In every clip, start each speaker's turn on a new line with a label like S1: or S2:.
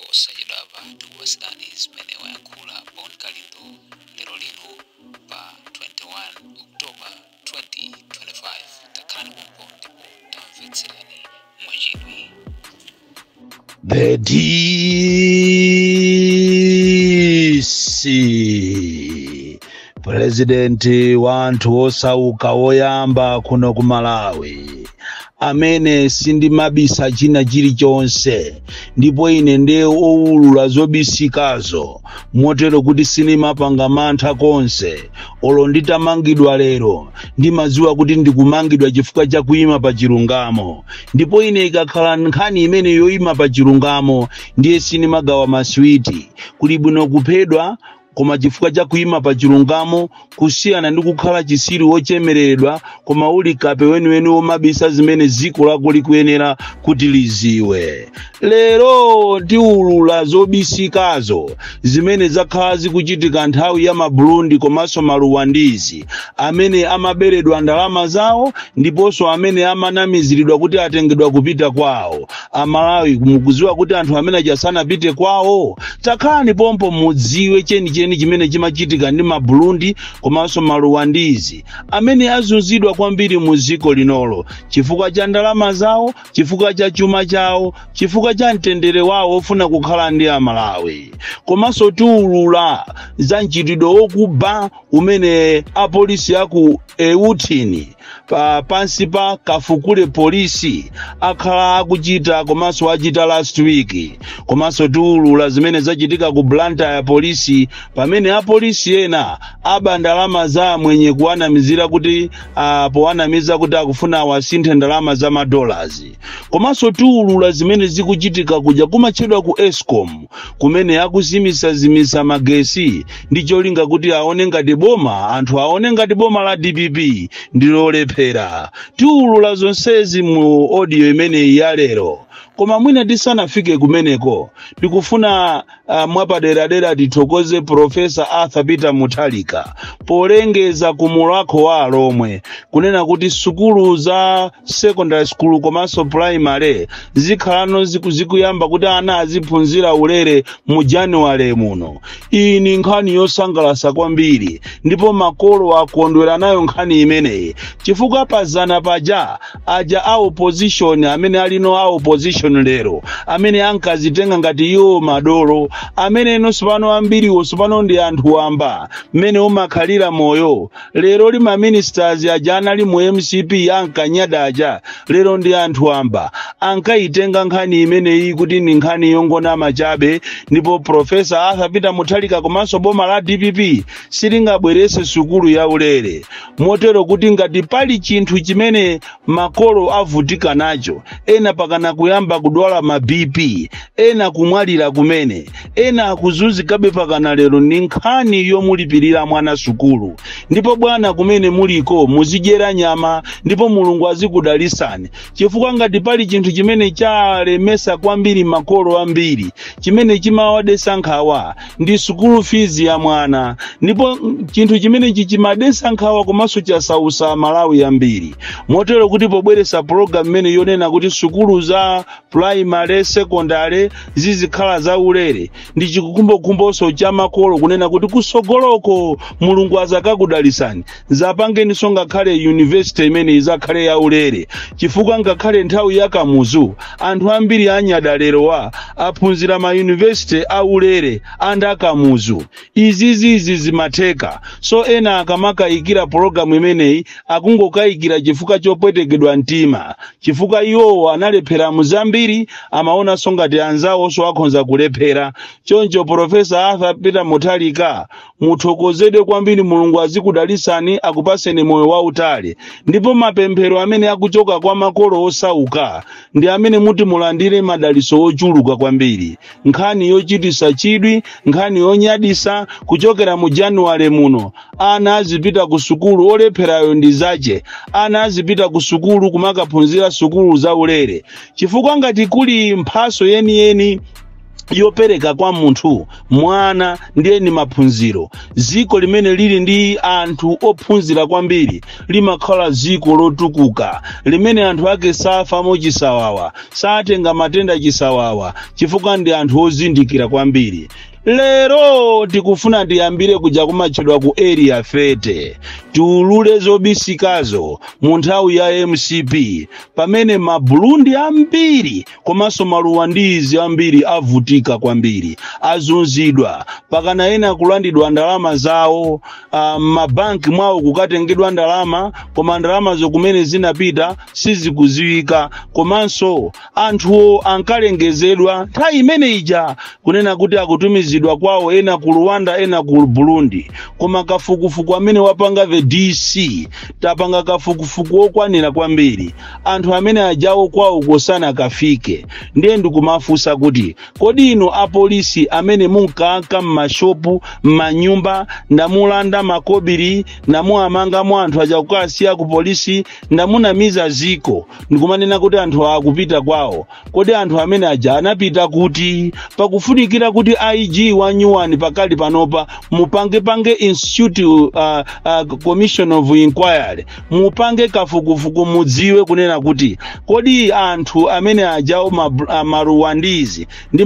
S1: Posachedwapa tikupatsirani zimene wayankhula Bon Kalindo lero lino pa 21 October 2025. Takhalani pompo ndipo tamvetserani mwachidwi.
S2: The DC, President wa anthu osauka woyamba kuno ku Malawi, amene sindimabisa china chilichonse, ndipo ine ndiye owulula zobisikazo, motero kuti sindimapanga mantha konse. Olo nditamangidwa lero, ndimadziwa kuti ndikumangidwa chifukwa cha kuyima pa chilungamo. Ndipo ine ikakhala nkhani imene yoyima pa chilungamo, ndiye sindimagawa maswiti. Kuli bwino kuphedwa koma chifukwa cha kuyima pa chilungamo, kusiyana ndi kukhala chisiri wochemereredwa koma uli kape weniweni womabisa zimene dziko lako likuyenera kuti liziwe. Lero tiwulula zobisikazo zimene zakhala zikuchitika nthawi ya Maburundi komanso Maruwandizi, amene amaberedwa ndalama zawo ndiponso amene amanamiziridwa kuti atengedwa kupita kwawo. Amalawi, mukuziwa kuti anthu amene aja sanapite kwawo? Takhalani pompo mudziwe chenicheni chimene chimachitika ndi Maburundi komanso Maruwandizi amene azunzidwa kwambiri mu dziko linolo chifukwa cha ndalama zawo, chifukwa cha chuma chawo, chifukwa cha mtendere wawo ofuna kukhala ndi Amalawi. Komanso tiwulula za mchitidwe wokuba umene apolisi aku Euthini pa pansi pa Kafukule Polisi akhala akuchita komanso achita last week. Komanso tiwulula zimene zachitika ku Blantyre Polisi, pamene apolisi ena aba ndalama za mwenye kuwanamizira kuti powanamiza kuti akufuna awasinthe ndalama za madollars. Komanso tiwulula zimene zikuchitika kuja kumatchedwa ku ESCOM, kumene akuzimisazimisa magesi ndi cholinga kuti aone ngati boma, anthu aone ngati boma la DPP ndilolephera. Tiwulula zonsezi mu audio imeneyi ya lero. Koma mwina tisanafike kumeneko, ndikufuna mwapaderadera tithokoze Professor Arthur Peter Mutharika polengeza kumulakho wa Alomwe kunena kuti sukulu za secondary school komanso primary zikhalano zikuyamba kuti ana aziphunzira ulere mu January muno. Iyi ni nkhani yosangalatsa kwambiri, ndipo makolo akondwera nayo nkhani imeneyi, chifukwa pazana paja aja a opposition, amene alino a opposition lero, amene ankazitenga ngati iwo madolo, amene inonso pano ambiriwo sopano ndi anthu wamba mmene umakhalira moyo lero li. Maministers aja anali mu MCP ankanyada aja, lero ndi anthu wamba, ankayitenga nkhani imeneyi kuti ndi nkhani yongonama chabe. Ndipo Professor Arthur Peter Mutharika komanso boma la DPP silingabwerese sukulu ya ulere, motero kuti ngati pali chinthu chimene makolo avutika nacho, ena pakana kuyamba kudwala ma BP, ena kumwalira kumene, ena akuzunzikabe pakana lero, ndi nkhani yomulipirira mwana sukulu. Ndipo bwana, kumene muliko muzidyera nyama, ndipo Mulungu azikudalisani, chifukwa ngati pali chinthu chimene chalemesa kwambiri makolo ambiri, chimene chimawadesa nkhawa, ndi sukulu fees ya mwana. Ndipo chinthu chimenechi chimadesa nkhawa komanso chasausa Malawi ambiri, motero kuti pobweresa program imene yonena kuti sukulu za primary, secondary zizikhala zaulere, ndi chikukhumbokhumboso cha makolo kunena kuti kusogoloko Mulungu azakakudalisani, zapangeninso ngakhale university imene izakhale yaulere, chifukwa ngakhale nthawi ya Kamuzu anthu ambiri anyada lerowa aphunzira ma university aulere anda Kamuzu. Izizizi zimatheka. So ena akamakayikira pologalamu imeneyi, akungokayikira chifukwa chopwetekedwa mtima, chifukwa iwowo analephera muzambiri, amaonanso ngati anzawonso akhonza kulephera. Choncho Professor Arthur Peter Mutharika, muthokozedwe kwambiri, Mulungu azikudalisani, akupaseni moyo wautali. Ndipo mapemphero amene akuchoka kwa makolo osauka ndi amene muti mulandire madaliso ochuluka kwambiri. Nkhani yochitisa chidwi, nkhani yonyadisa, kuchokera mu Januwale muno ana azipita ku sukulu, olepherayo ndi zache, ana azipita ku sukulu kumakaphunzira sukulu zaulere, chifukwa ngati kuli mphaso yeniyeni Yopereka kwa munthu mwana ndiye ni maphunziro. Ziko limene lili ndi anthu ophunzira kwambiri limakhala ziko lotukuka, limene anthu ake safamo chisawawa, satenga matenda chisawawa, chifukwa ndi anthu ozindikira kwambiri. Lero tikufuna tiyambire kuja kumatchedwa ku Area 30, tiulule zobisikazo mu nthawi ya MCP, pamene Maburundi ambiri komanso Maruwandizi ambiri avutika kwambiri, azunzidwa, pakana ena kulandidwa ndalama zawo mabanki mwawo, kukatengedwa ndalama, koma ndalamazo kumene zinapita sizikuziwika. Komanso anthuwo ankalengezedwa nthawi imene ija kunena kuti akutumizidwa kwawo, ena ku Rwanda, ena ku Burundi. Koma kafukufuku amene wapanga the DC, tapanga kafukufuku okwanira kwambiri, anthu amene ajawo kwawo kosana kafike. Ndiye ndikumafunsa kuti, kodi inu apolisi amene munkanka m'mashopu, m'manyumba, ndamulanda makobiri, ndamuamangamo anthu aja kukasiya ku polisi, ndamunamiza ziko ndikumanena kuti anthu akupita kwawo, kodi anthu amene aja anapita kuti? Pakufunikira kuti IG wa nyuwani pakali panopa mupangepange institute commission of inquiry, mupange kafukufuku, mudziwe kunena kuti kodi anthu amene ajawo Maruwandizi ndi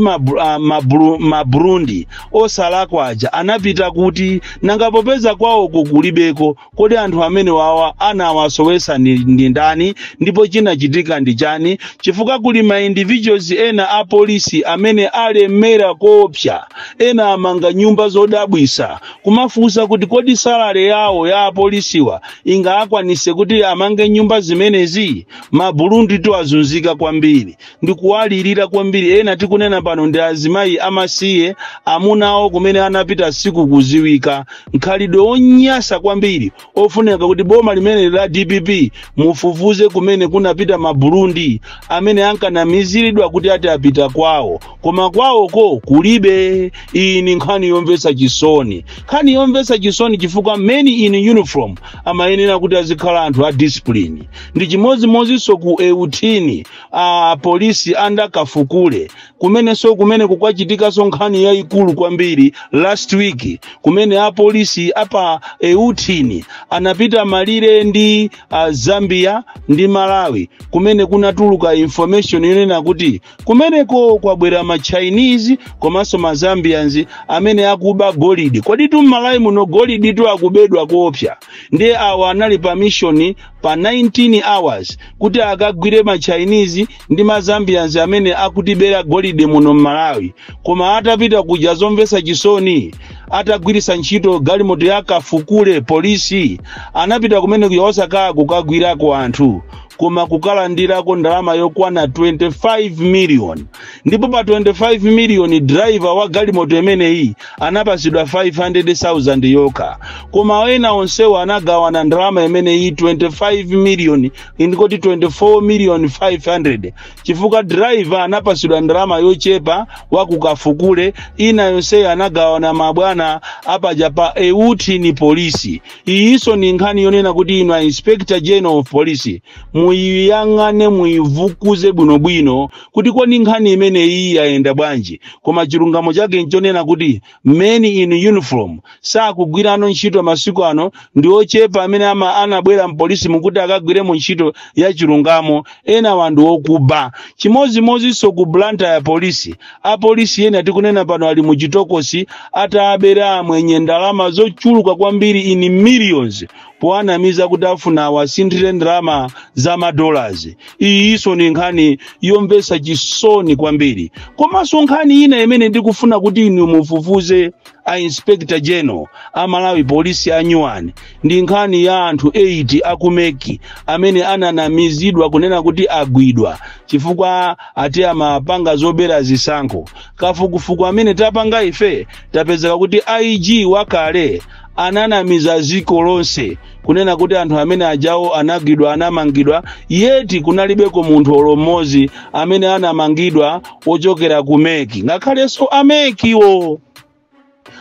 S2: Maburundi osalakwa aja anapita kuti? Nanga popeza kwawoko kulibeko, kodi anthu amene wawa anawasowesa ndi ndani, ndipo chinachitika ndi chani? Chifukwa kuli ma individuals ena a polisi amene alemera koopsa, ena amanga nyumba zodabwisa. Kumafunsa kuti kodi salary yawo ya apolisiwa ingakwanise kuti amange nyumba zimenezi? Maburundi tu azunzika kwambiri, ndikuwalirira kwambiri. Ena tikunena pano ndi azimayi amasiye, amuna awo kumene anapita sikukuziwika. Nkhalidwe onyasa kwambiri, ofunika kuti boma limene la DPP mufufuze kumene kunapita Maburundi amene ankanamiziridwa kuti ati apita kwawo, koma kwawoko kulibe. Iyi ni nkhani yomvetsa chisoni, nkhani yomvetsa chisoni, chifukwa men in uniform amayenera kuti azikhala anthu a discipline. Ndi chimodzimodzinso ku Euthini, a polisi under Kafukule, kumenenso kumene kukwachitikanso nkhani yayikulu kwambiri last week, kumene apolisi apa Euthini anapita malire ndi Zambia ndi Malawi, kumene kunatuluka information yonena kuti kumeneko kwabwera ma Chinese komanso ma Zambians amene akuba golide. Kodi tu m'Malawi muno golide tu akubedwa koopsa. Ndiye awa anali pa mission pa 19 hours kuti akagwire ma Chinese ndi ma Zambians amene akutibera golide muno m'Malawi. Koma atapita kuja, zomvetsa chisoni, atagwiritsa ntchito galimoto ya Kafukule polisi, anapita kumene kuja osakaya kukagwirako anthu, koma kukalandirako ndalama yokwana 25 million. Ndipo pa 25 million, driver wa galimoto imeneyi anapasidwa 500,000 yokha, koma ena onsewo anagawana ndalama imeneyi, 25 million, ndikoti 24 million 500, chifukwa driver anapasidwa ndalama yochepa wakukafukule. Ina yonseyo anagawana mabwana apaja pa Euthini polisi. Iyinso ni nkhani yonena kuti inu a Inspector General of Police muyiyang'ane, muyivukuze bwinobwino kuti kodi nkhani imeneyi yayenda bwanji. Koma chilungamo chake nchonena kuti men in uniform sakugwirano ntchito masiku ano. Ndi ochepa amene anabwera mpolisi mukuti akagwiremo ntchito ya chilungamo, ena wandu okuba. Chimodzimodzinso ku Blantyre ya polisi, apolisi ena tikunena pano ali muchitokosi atabera amwenye ndalama zochuluka kwambiri in millions, poanamiza kuti afuna awasinthire ndalama za madollars. Iyinso ni nkhani yomvetsa chisoni kwambiri. Komanso nkhani ina imene ndikufuna kuti inu mufufuze, a Inspector General a Malawi Polisi anyuwani, ndi nkhani ya anthu 8 aku MEC amene ananamizidwa kunena kuti agwidwa chifukwa ati amapanga zobera zisankho. Kafukufuku amene tapanga ife, tapezeka kuti IG wakale ananamiza ziko lonse kunena kuti anthu amene ajawo anagwidwa, anamangidwa, yet kunalibeko munthu olo mmodzi amene anamangidwa wochokera ku MEC. Ngakhalenso a MECwo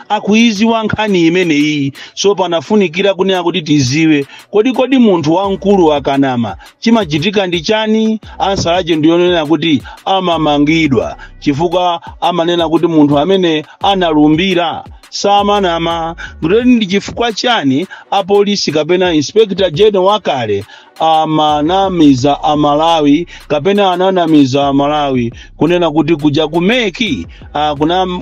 S2: Akuiziwa nkhani imeneyi. So panafunikira kunena kuti tiziwe, kodi munthu wamkulu akanama chimachitika ndi chani? Answer yake ndiyonena kuti amamangidwa, chifukwa amanena kuti munthu amene analumbira samanama. Kuti ndi chifukwa chani apolisi kapena Inspector General wakale amanamiza Amalawi, kapena ananamiza Amalawi kunena kuti kuja ku MEC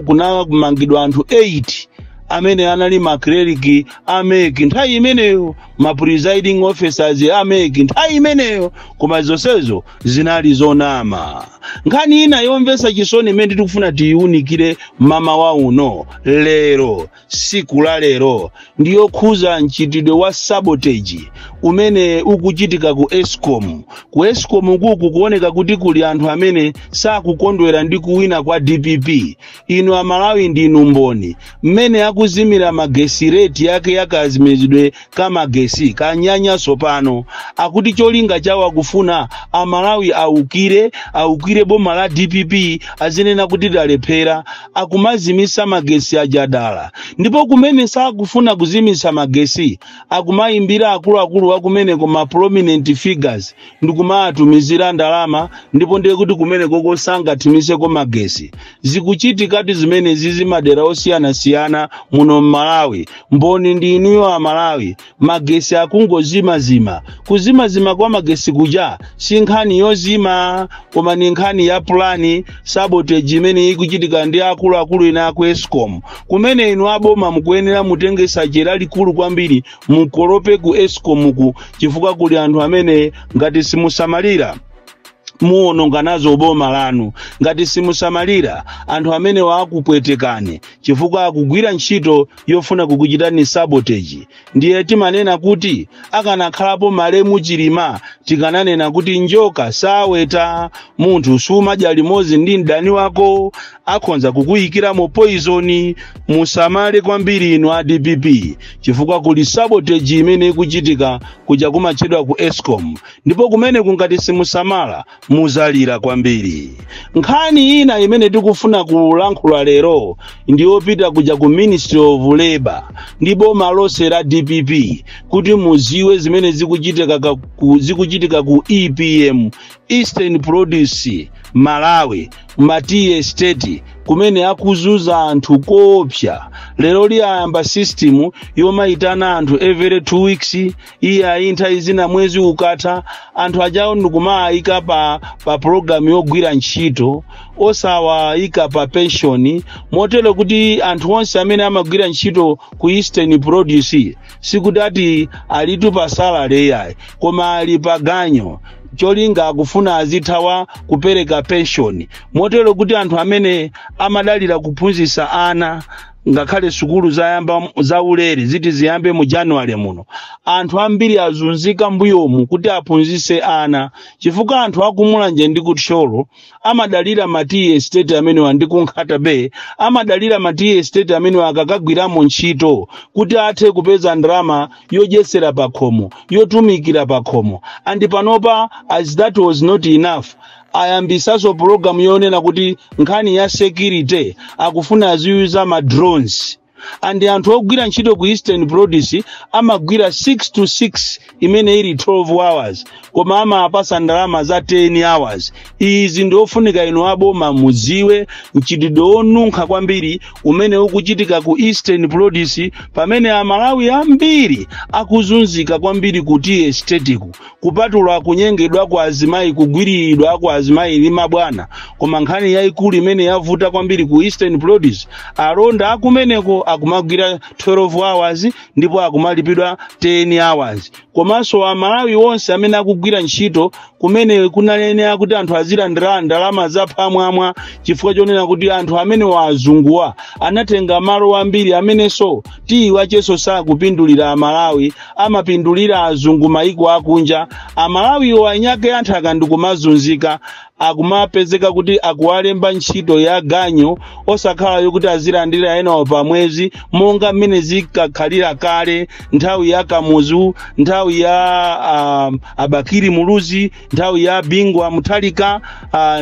S2: kunamangidwa anthu 8 amene anali ma clerk a MEC nthawi imeneyo, ma presiding officers a MEC nthawi imeneyo? Koma zonsezo zinali zonama. Nkhani ina yomvetsa chisoni imene tikufuna tiyiwunikire mamawa uno lero, siku la lero, ndiyokhuza mchitidwe wa sabotage umene ukuchitika ku ESCOM. Ku ESCOM kuku kuoneka kuti kuli anthu amene sakukondwera ndi kuwina kwa DPP. Inu Amalawi ndinu mboni mmene akuzimira magesi, rate yake yakazimizidwe ka magesi kanyanyaso pano. Akuti cholinga chawo akufuna Amalawi aukire boma la DPP, azinena kuti lalephera. Akumazimisa magesi ajadala, ndipo kumene sakufuna kuzimisa magesi akumayimbira akuluakulu akumeneko, ma prominent figures, ndikumatumizira ndalama, ndipo ndiye kuti kumeneko sangathimiseko magesi. Zikuchitikati zimenezi zimadera osiyanasiyana muno mMalawi. Mboni ndi inuyo Amalawi. Magesi akungozimazima. Kuzimazima kwa magesi kuja si nkhani yozima, koma ni nkhani ya plan sabotage imene ikuchitika ndi akuluakulu ina aku ESCOM, kumene inu aboma mukuyenera mutenge sache lalikulu kwambiri, mukolope ku ESCOM ku, chifukwa kuli anthu amene ngati simusamalira muwononga nazo boma lanu. Ngati simusamalira, anthu amene wakupwetekani, chifukwa akugwira ntchito yofuna kukuchitani sabotage. Ndiye timanena kuti akanakhalapo malemu Chilima, tikananena kuti njoka saweta. Munthu sumadya limodzi ndi mdani wako, akhonza kukuyikiramo poison. Musamale kwambiri inu a DPP, chifukwa kuli sabotage imene ikuchitika kuja kumatchedwa ku ESCOM, ndipo kumene kungati simusamala muzalira kwambiri. Nkhani ina imene tikufuna kulankhula lero ndiyopita kuja ku Ministry of Labor ndi boma lonse la DPP, kuti muziwe zimene zikuchitika ku EPM, Eastern Produce Malawi, ma tea estate, kumene akuzuza anthu koopsa. Lero liyayamba system yomayitana anthu every 2 weeks, iye ayintha izina mwezi ukatha, anthu ajawo ndikumayika pa program yogwira ntchito, osawayika pa pension, motero kuti anthu onse amene amagwira ntchito ku Eastern Produce sikuti ati alitu pa salary yayi, koma ali pa ganyo. Cholinga akufuna azithawa kupereka pension, motero kuti anthu amene amadalira kuphunzitsa ana, ngakhale sukulu zayamba zaulere ziti ziyambe mu January muno, anthu ambiri azunzika mbuyomu kuti aphunzitse ana, chifukwa anthu akumulanje ndi kuthyolo amadalira ma tea estate amenewa, ndi kunkhata Bay amadalira ma tea estate amenewa akakagwiramo ntchito kuti athe kupeza ndalama yodyetsera pakhomo, yotumikira pakhomo. And panopa, as that was not enough, ayambisaso pulogalamu yonena kuti nkhani ya security akufuna aziyuza ma drones, and anthu ogwira ntchito ku Eastern Produce amagwira 6 to 6, imene ili 12 hours, koma amapasa ndalama za 10 hours. Izi ndiofunika inu aboma mudziwe mchitidwe wonunkha kwambiri umene ukuchitika ku Eastern Produce, pamene Amalawi ambiri akuzunzika kwambiri ku tea estate ku, kupatula kunyengedwa kwa azimayi, kugwiriridwa kwa azimayi ndi mabwana. Koma nkhani yayikulu imene yavuta kwambiri ku Eastern Produce, alonda akumeneko akumagwira 12 hours ndipo akumalipidwa 10 hours. Komanso Amalawi onse amene akugwira ntchito kumene kunanenera kuti anthu azilandira ndalama zaphwamwamwa, chifukwa chonena kuti anthu amene wazunguwa anatenga malo ambiri, amenenso tiyiwachenso sakupindulira Amalawi, amapindulira azungu, maiko akunja. Amalawiwo anyake anthaka ndikumazunzika, akumapezeka kuti akuwalemba ntchito ya ganyo, osakhala yokuti azilandira enawo pa mwezi monga mmene zinkakhalira kale nthawi ya Kamuzu, nthawi ya Nthawi ya a Bakili Muluzi, nthawi ya Bingu wa Mutharika,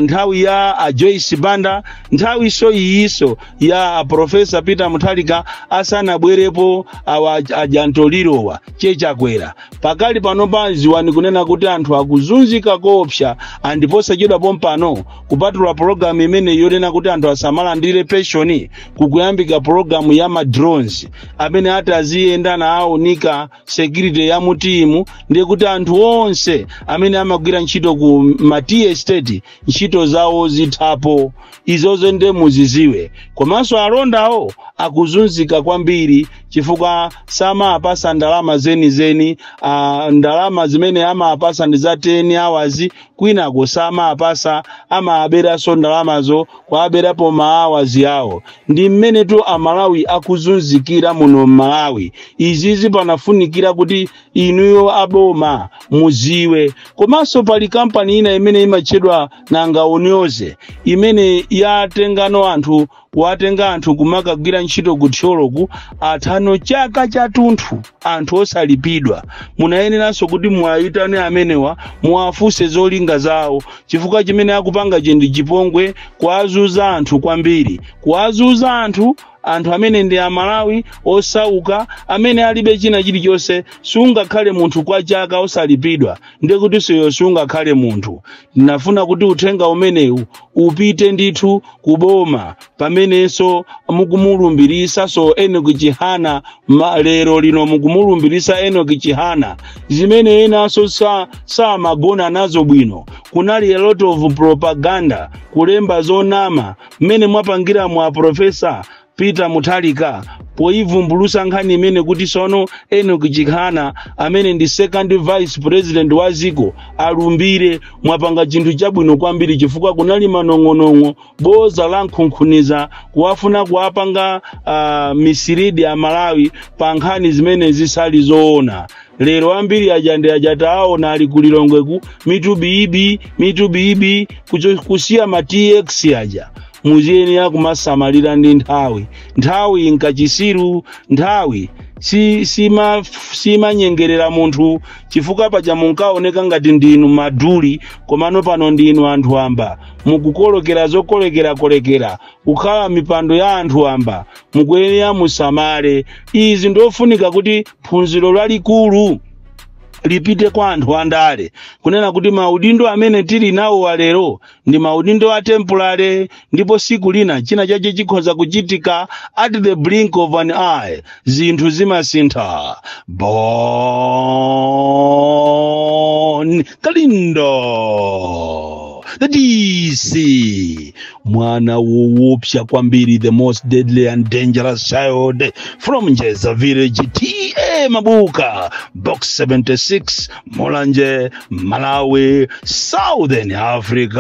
S2: nthawi ya Joyce Banda, nthawi so iyiso ya Professor Peter Mutharika asanabwerepo awa ajantolirowa chechakwera. Pakali pano paziwani kunena kuti anthu akuzunzika koopsa. Andiposachedwa pompano, kupatula pologalamu imene yonena kuti anthu asamalandire pension, kukuyambika pologalamu ya ma drones amene ati aziyenda naawunika security ya mutimu. Ndiye kuti anthu onse amene amagwira ntchito ku ma tea estate ntchito zawo zithapo. Izozo nde muziziwe. Komanso alondawo akuzunzika kwambiri chifukwa samapasa ndalama zenizeni. Ndalama zimene amapasa ndi za 10 hours, kwinako samapasa, amaberanso ndalamazo, kuaberapo ma hours yawo. Ndi mmene tu Amalawi akuzunzikira muno m'Malawi. Izizi panafunikira kuti inuyo aboma muziwe. Komanso pali kampani ina imene imatchedwa Nanga Unyoze, imene yatengano anthu, kuwatenga anthu kumakagwira ntchito kuthyoloku athano chaka chathunthu anthu osalipidwa. Munayeneranso kuti muwayitane amenewa, muwafunse zolinga zawo, chifukwa chimene akupanga ndi chipongwe, kuwazuza anthu kwambiri, kuwazuza anthu, anthu amene ndi Amalawi osauka amene alibe china chilichonse. Sungakhale munthu kwa chaka osalipidwa, ndiye kuti soyo sungakhale munthu. Ndinafuna kuti uthenga umenewu upite ndithu kuboma pamenenso mukumulumbirisa so Enoch Chihana. Lero lino mukumulumbirisa Enoch Chihana, zimene enanso samagona nazo bwino. Kunali a lot of propaganda, kulemba zonama mmene mwapangira mwa Professor Peter Mutharika poivumbulusa nkhani imene kuti sono Enoch Chihana amene ndi second vice president wa ziko alumbire. Mwapanga chinthu chabwino kwambiri, chifukwa kunali manong'onong'o, boza la nkhunkhuniza, kuwafuna kuwapanga mislead a Malawi pa nkhani zimene zisali zoona. Lero ambiri aja ndi aja taona ali kulilongweku, mitu biibi, mitu biibi, kusiya ma TX aja. Muziyenera kumasamalira ndi nthawi. Nthawi nkachisiru, nthawi si sima simanyengerera munthu, chifukwa paja munkaoneka ngati ndinu maduli, komano pano ndinu anthu amba, mukukolokera zokolekerakolekera, kukhala mipando ya anthu amba. Mukuyenera musamale. Izi ndofunika kuti phunziro lalikulu lipite kwa anthu andale, kunena kuti maudindo amene tili nawo walero ndi maudindo a temporary, ndipo siku lina china chache chikhoza kuchitika. At the blink of an eye zinthu zimasintha. Bon Kalindo, the DC, mwana woopsa kwambiri, the most deadly and dangerous child from Njeza village, TA Mabuka, Box 76, Mulanje, Malawi, Southern Africa.